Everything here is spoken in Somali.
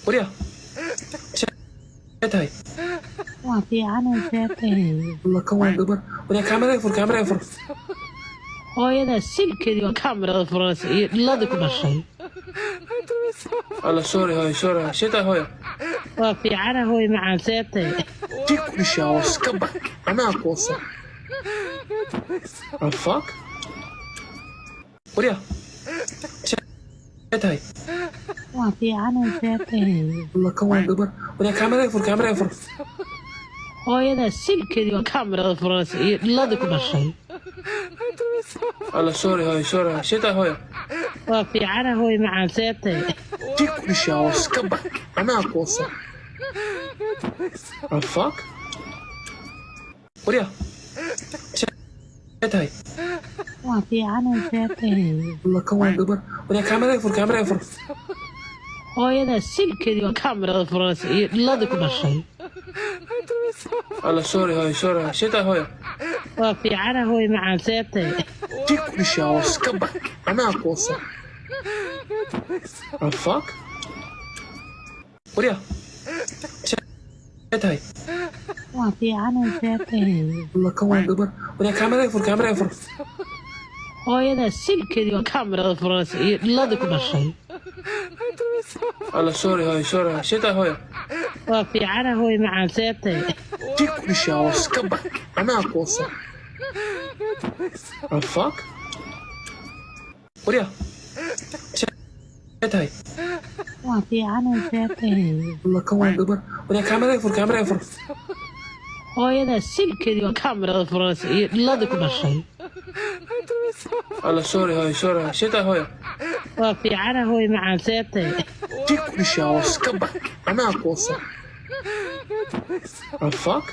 Waryaa, see tahay? Waa fiicanay, see tahay? Allah, kan waa gabar. Waryaa, kaamirada fur, kaamirada fur. Hooyadaa silkeedii waa kaamirada furanaysa iyo dhiladii ku dhashay. Allah, sorry hooyo, sorry hooyo. See tahay, hooyo? Waa fiicana, hooy macaan, see tahay? Tii ku dhashaa oo iska bax, anaa kuuso. Oh fuck, waryaa, see tahay? Waa fiicanay, see tahay? Allah, kan waa gabar. Waryaa, kaamirada fur, kaamirada fur. Hooyadaa silkeedii waa kaamirada furanaysa iyo dhiladii ku dhashay. Allah, sorry hooyo, sorry hooyo. See tahay, hooyo? Waa fiicana, hooy macaan, see tahay? Tii ku dhashaa oo iska bax, anaa kuuso. Oh fuck, waryaa, see tahay? Waa fiicanay, see tahay? Allah, kan waa gabar. Waryaa, kaamirada fur, kaamirada fur. Hooyadaa silkeedii waa kaamirada furanaysa iyo dhiladii ku dhashay. Allah, sorry hooyo, sorry hooyo. See tahay, hooyo? Waa fiicana, hooy macaan, see tahay? Tii ku dhashaa oo iska bax, anaa kuuso. Oh fuck, waryaa, see tahay? Waa fiicanay, see tahay? Allah, kan waa gabar. Waryaa, kaamirada fur, kaamirada fur. Hooyadaa silkeedii waa kaamirada furanaysa iyo dhiladii ku dhashay. Allah, sorry hooyo, sorry hooyo. See tahay, hooyo? Waa fiicana, hooy macaan, see tahay? Tii ku dhashaa oo iska bax, anaa kuuso. Oh fuck, waryaa, see tahay? Waa fiicanay, see tahay? Allah, kan waa gabar. Waryaa, kaamirada fur, kaamirada fur. Hooyadaa silkeedii waa kaamirada furanaysa iyo dhiladii ku dhashay. Allah, sorry hooyo, sorry hooyo. See tahay, hooyo? Waa fiicana, hooy macaan, see tahay? Tii ku dhashaa oo iska bax, anaa kuuso. Oh fuck.